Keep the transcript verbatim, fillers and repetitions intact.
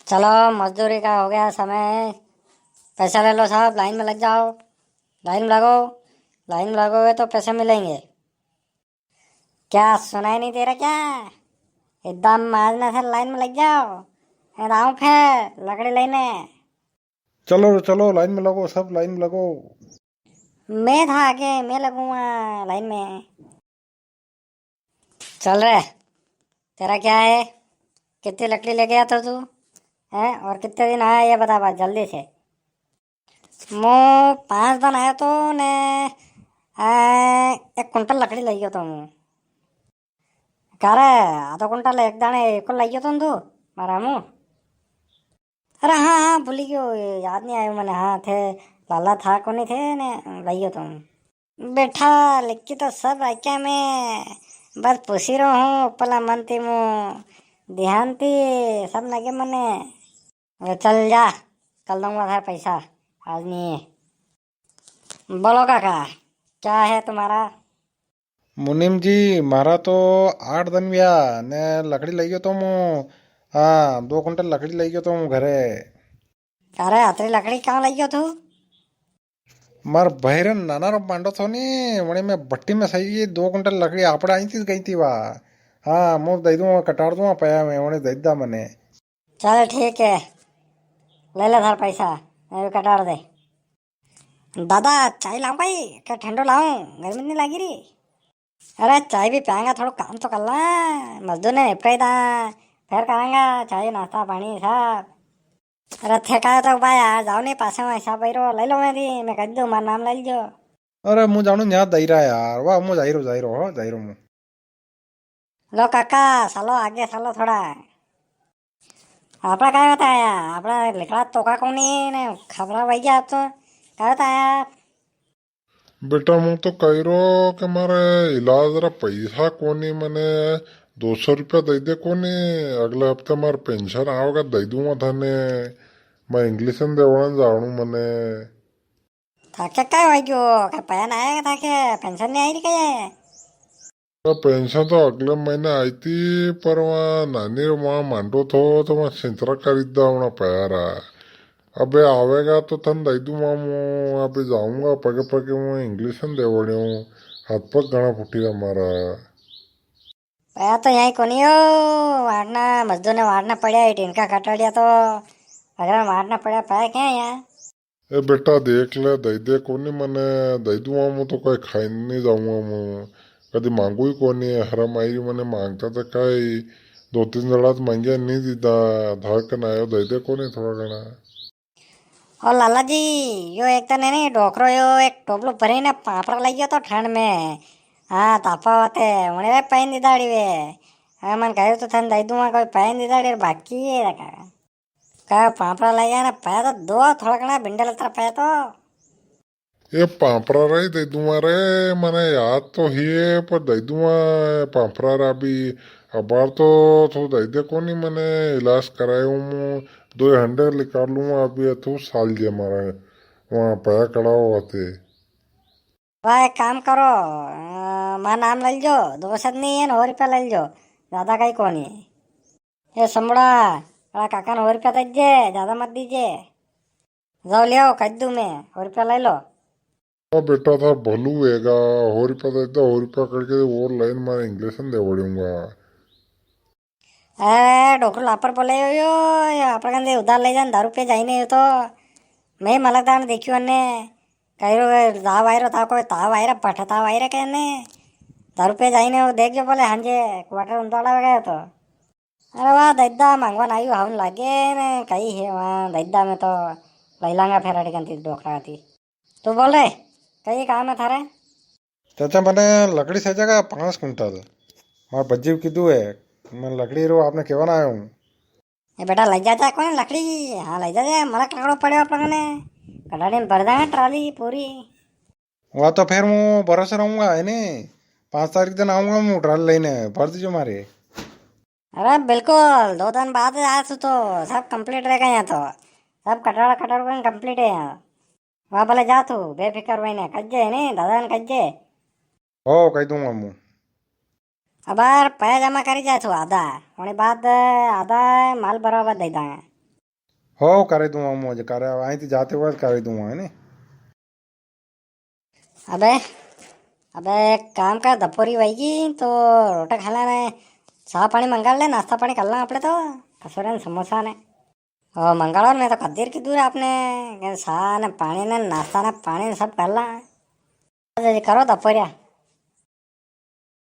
चलो, मजदूरी का हो गया समय, पैसा ले लो सब, लाइन में लग जाओ, लाइन में लगो, लाइन में लगोगे तो पैसे मिलेंगे। क्या सुनाई नहीं दे रहा क्या? एकदम आज ना से लाइन में लग जाओ, मैं आऊँ फिर लकड़ी लेने। चलो रे, चलो, लाइन में लगो, सब लाइन में लगो। मैं था आगे, मैं लगूंगा लाइन में। चल रे, तेरा क्या है? कितनी लकड़ी ले गया था तू? हैं? और कितने दिन आया, ये बता बात जल्दी से। मु पाँच दिन आयो तो ने, आ, एक कुंटल लकड़ी लई गयो तो मु। का रे, आधो कुंटल एक दाने एक लई गयो तो ने तू, मारा मु। अरे हाँ, हाँ, भूली गयो, ये याद नहीं आयो मने। हाँ, थे लाला था कोनी थे ने, लई गयो तो मु। बेटा, लिखी तो सब राख्या में, बस पूछी रो हूँ, उपला मन थी मु, ध्यान थी, सब नगे मने। अबे चल जा, कल दूंगा थारे पैसा, आज नहीं है। बोलो काका, क्या है तुम्हारा? मुनीम जी, म्हारा तो आठ दिन व्या ने लकड़ी लई गयो तो मु, हाँ, दो कुंटल लकड़ी लई गयो तो मु घरे। अरे, अतरी लकड़ी कहाँ लई गयो तू? मार भाई रे नाना रो मांडो थो नी, वणी में भट्टी में सही दो कुंटल लकड़ी आपड़ा आई थी गई थी वा। हाँ, मु दई दूँ, कटाड़ दूँ पया में, वणी दई दा मने। चल ठीक है, ले ले थार पैसा, मैं भी कटाड़ दे। दादा, चाय लाऊं भाई, क्या ठंडो लाऊं? गर्मी नहीं लगी री? अरे, चाय भी पियांगा, थोड़ो काम तो कर ला, मजदूर ने निपटाई दा, फिर करांगा चाय, नाश्ता, पानी सब। अरे, थे कहो तो भाई, आ जाओ नी, पासे में हिसाब भैरो, ले लो मैं दी, मैं कह दूं, मारा नाम ले लीजो। अरे, मु जाणू न्या दई रहा यार, वाह, मु जाई रो, जाई रो, हो, जाई रो मु। लो काका, सालो आगे सालो थोड़ा। आपड़ा काय बताया? आपड़ा लिखड़ा तोका कोनी ने खबरा वही गया आप तो। काय बताया? बेटा, मु तो कही रो कि मारे इलाज रा पैसा कोनी, मने दो सौ रुपया दई दे कोनी। अगले हफ्ते मारे पेंशन आवेगा, दई दूंगा थाने। मैं इंग्लिश में देवण जाणू मने। थाके काय हो गयो? के पया ना आया थाके? पेंशन नहीं आई री के? तो पेंशन तो अगले महीने आई थी, पर वहाँ नानी रे वहाँ मांडो थो, तो वहाँ सिंतरा खरीदा होना पया रा। अबे आवेगा तो थन दई दूँ मामू, अबे जाऊंगा पगे पगे, मु इंग्लिश में देवड़े हूँ, हाथ पग घणा फूटी रा मारा। पया तो यहाँ कोनी हो, वाटना, मजदूर ने वाटना पड़ा है, टिनका कटाड़िया तो, अगर वाटना पड़ा, पया क्या है यहाँ? ए बेटा, देख ले, दई दे कोनी मने, दई दूंगा मु तो कई खाई नी जाऊंगा मु। कदी मांगू ही कोनी, हरम आई री मने मांगता तो कई, दो तीन जणा तो मांगिया नी दीदा, थार कने आयो, दई दे कोनी थोड़ा घणा। ओ लाला जी, यो एक तने नी डोकरो यो एक टोपलो भरी ने पापड़ा लई गयो तो ठंड में। हाँ, तापा वाते, उणे रे पहन दीदाड़ी वे। हाँ, मन कहे तो थन दई दूंगा, कोई पहन दीदाड़ी रे बाकी है रखा। का पापड़ा लई गया ना, पाया तो दो थोड़ा घणा भिंडल तर पाया तो। ए पापड़ा रा ही दई दूंगा रे, मने याद तो ही है, पर दई दूंगा पापड़ा रा भी। अबार तो थो दई दे कोनी, मने इलाज करायो मु, दो हंडे निकाल लूंगा अभी, थो साल जे मारा वहाँ पाया कड़ाओ आते। वाह, एक काम करो, अ, मारा नाम ले लीजो, दो सौ नहीं है ना, हो रुपया ले लीजो, ज्यादा कई कोनी। ए समड़ा, बड़ा काका ने हो रुपया दीजे, ज्यादा मत दीजे। जाओ ले आओ, कह दूं मैं, हो रुपया ले लो। ओ बेटा, था भलू वेगा, हो रुपया दे दो, हो रुपया करके और लाइन मारे इंग्लिश में देवड़ूंगा। अरे, डोकरो लापर बोले यो, यो, यो, आपणे कंदे उधार ले जान, दारू पे जाइने यो तो, मैं मलकदार ने देखियो ने, कई रो, ताव आई रो, ताव कोई ताव आई रा, पठा ताव आई रा कहने, दारू पे जाइने वो देख जो बोले, हाँ जी, क्वार्टर उंदाड़ा गया तो। अरे वाह, दैदा मांगवा ना आयु, हाउन लागे ने, कई है वहाँ, दैदा में तो लई लांगा फेराड़ी कंती डोकरा थी। तू बोल रे, कई काम है थारे? चाचा, मने लकड़ी सही जगह पाँच कुंटल। मार बज्जी कीधु है, मैं लकड़ी रो आपने केवा ना आयो हूँ। ए बेटा, लई जा जा कोनी लकड़ी? हाँ, लई जा जा, मलक लकड़ो पड़े अपने कने। कटाड़ी में भर देंगे ट्राली पूरी। वा तो फिर मु भरोसे रहूंगा, है नी? पाँच तारीख दिन आऊंगा मु ट्राली लेने, भर दीजो मारे। अरे बिल्कुल, दो दिन बाद आ तू तो, सब कंप्लीट रहेगा यहाँ तो। सब कटाड़ा कटाड़ complete है यहाँ। वाह, भले जा तू, बेफिकर वही ने कज्जे ने, दादा ने कज्जे। ओ, कही दूंगा मु। अबार पया जमा करी जा तू आधा, उन्हें बाद आधा माल बराबर दे दांगे। हो, करे दूंगा मूं, जे करे, आई थी जाते वक्त करे दूंगा, है नी? अबे, अबे, एक काम कर, दपोरी वईगी तो रोटा खा लां ने, सा पाणी मंगा ले, नाश्ता पाणी कर लां आपणे तो, कसोरे ने समोसा ने। ओ, मंगाड़ो ने, मैं तो कदी रो कीदो रे आपने, के सा ने पाणी ने, नाश्ता ने पाणी ने सब कर लां। अरे, करो दपोरिया,